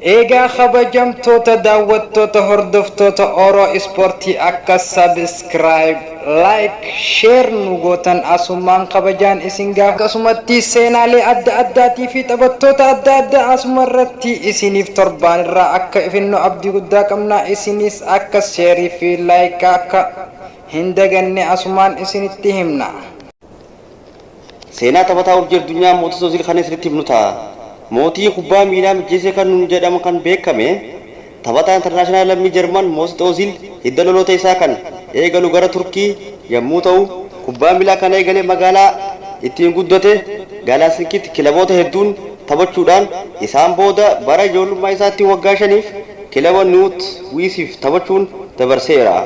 Egaa kabajamtoota daawwattoota, hordoftoota Oro Ispoortii, akka subscribe, like, share nu gootan asumaan kabajaan isin gaafa. Akkasumatti seenaalee adda addaatii fi taphattoota adda addaa asuma irratti isiniif torbaan irraa akka ifinnu abdii guddaa qabna. Isinis akka share fi like akka hin daganne asumaan isinitti himna. Seenaa taphataa urjii addunyaa Mesut Ozil kan isinitti himnu ta'a. Mootii kubbaa miilaa mijjeessee kan nuun jedhamu kan beekame taphataa international lammii Jarman Mesut Ozil hidda loloota isaa kan eegalu gara Turkii yommuu ta'u, kubbaa miilaa kan eegale magaalaa ittiin guddate Gaalasinkitti kilaboota hedduun taphachuudhaan isaan booda bara ijoollummaa isaatti waggaa 5f kilaba Nuut Wiisiif taphachuun dabarseera.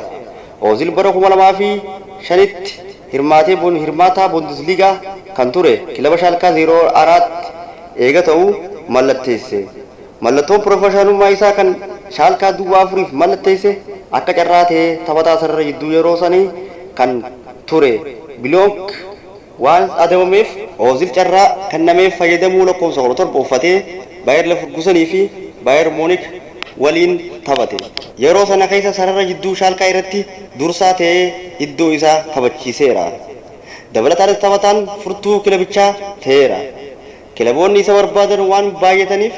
Ozil bara 2005tti hirmaatee hirmaataa Bundesliigaa kan ture kilaba Shaalkaa 04 eega ta'uu mallatteesse. Mallattoon pirofeshinalummaa isaa kan Shaalkaa 04f mallatteesse akka carraa ta'ee taphataa sarara jidduu yeroo sanii kan ture Biloonk waan adabameef, Ozil carraa kennameef fayyadamuu lakkoofsa 17 uffatee Bayer Leverkusenii fi Bayer Munich waliin taphate. Yeroo sana keessa sarara jidduu Shaalkaa irratti dursaa ta'ee iddoo isaa kabachiiseera. Dabalataanis taphataan furtuu kilabichaa ta'eera. Kilaboonni isa barbaadan waan baay'ataniif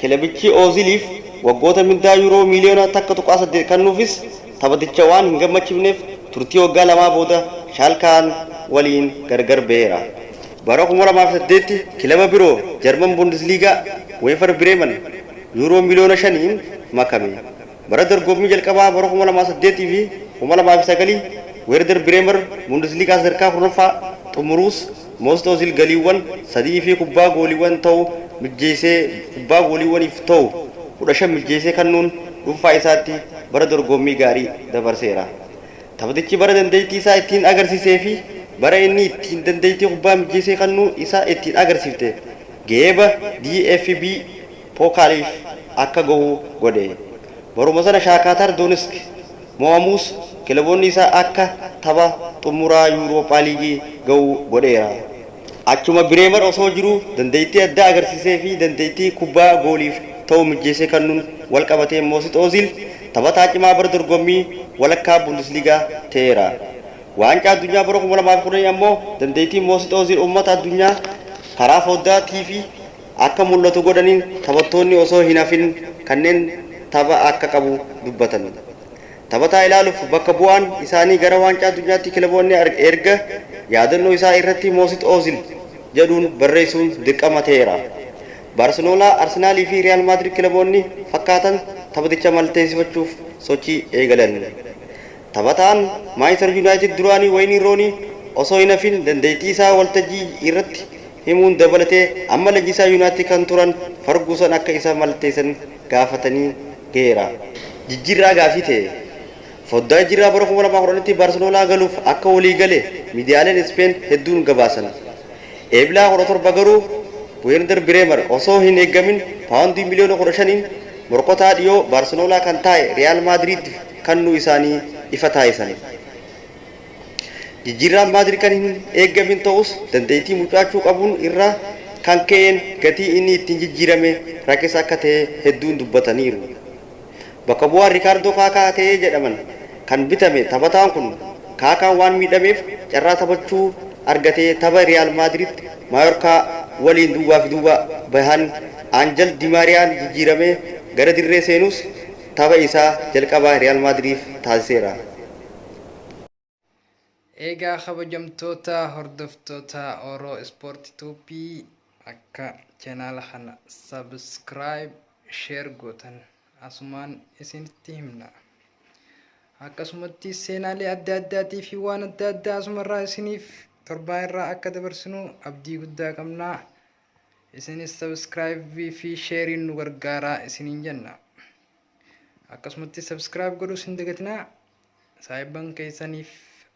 kilabichi Ooziliif waggoota mindaa yuuroo miiliyoona 1.8 kennuufis, taphaticha waan hin gammachiifneef turtii waggaa 2 booda Shaalkaan waliin gargar ba'eera. Bara 2008tti kilaba biroo Jarman Bundesliigaa Werder Bremen yuuroo miiliyoona 5n makame. Bara dorgommii jalqabaa bara 2008 fi 2009 Werder Bremer Bundesliigaa sadarkaa 10ffaa xumuruus, Mesut Ozil galiiwwan 3 fi kubbaa gooliiwwan ta'u mijjeessee kubbaa gooliiwwaniif ta'u 15 mijjeessee kennuun dhuunfaa isaatti bara dorgommii gaarii dabarseera. Taphatichi bara dandeettii isaa ittiin agarsiisee fi bara inni ittiin dandeettii kubbaa mijjeessee kennuu isaa ittiin agarsiifte geeba DFB Pokaaliif akka gahu godhe. Baruma sana Shaakaatar Doonisk mo'amuus kilaboonni isaa akka tapha xumuraa Yuurooppaa Liigii gahu godheera. Achuma Bireemer osoo jiruu dandeettii addaa agarsiisee fi dandeettii kubbaa gooliif ta'u mijjeessee kennuun wal qabatee Mesut Ozil taphataa cimaa bara dorgommii walakkaa Bundesliigaa ta'eera. Waancaa addunyaa bara 2010 ammoo dandeettiin Mesut Ozil uummata addunyaa karaa foddaa TV akka mul'atu godhaniin taphattoonni osoo hin hafin kanneen tapha akka qabu dubbatan. Taphataa ilaaluuf bakka bu'aan isaanii gara waancaa addunyaatti kilaboonni erga yaadannoo isaa irratti Mesut Ozil jedhuun barreessuun dirqama ta'eera. Baarseloonaa, Arsenaalii fi Riyaal Maadrid kilaboonni fakkaatan taphaticha mallatteessifachuuf sochii eegalan. Taphataan Maanchister Yuunaayitid duraanii Wayinii Roonii osoo hin hafin dandeettii isaa waltajjii irratti himuun dabalatee amma leenjisaa Yuunaayitid kan turan Farguusan akka isa mallatteessan gaafatanii ga'eera. Jijjiirraa gaafii ta'e. Foddaa jijjiirraa bara 2010tti Baarseloonaa galuuf akka walii gale miidiyaaleen Ispeen hedduun gabaasan. Eebilaa 17 garuu Werder Bremer osoo hin eeggamin paawundii miliyoona 15n morkotaa dhiyoo Baarseloonaa kan taa'e Riyaal Maadriid kennuu isaanii ifa taasisan. Jijjiirraan Maadriid kan hin eeggamin ta'us, dandeettii mucaachuu qabuun irraa kan ka'een gatii inni ittiin jijjiirame rakisa akka ta'e hedduun dubbataniiru. Bakka bu'aan Rikaardoo Kaakaa ta'ee jedhaman kan bitame taphataan kun Kaakaan waan miidhameef carraa taphachuu argatee tapha Riyaal Maadriid Maayorkaa waliin 0-0 bahan Aanjel Dimaariyaan jijjiiramee gara dirree seenus tapha isaa jalqabaa Riyaal Maadriif taasiseera. Egaa kabajamtoota hordoftoota Oro Sport Tuuppii, akka channel kana subscribe, share gootan asumaan isinitti himna. Akkasumatti seenaalee adda addaatii fi waan adda addaa asumarraa isiniif torbaan irraa akka dabarsinu abdii guddaa qabna. Isinis subscribe fi shareiin nu gargaaraa isiniin jenna. Akkasumatti subscribe godhuus hin dagatinaa. Saayibban keessaniif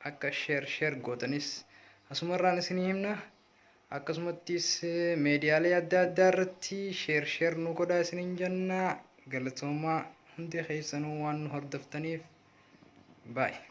akka share share gootanis asumarraan isinii himna. Akkasumattis miidiyaalee adda addaa irratti share share nu godhaa isiniin jenna. Galatoomaa hundi keessanuu waan nu hordoftaniif, baay'ee.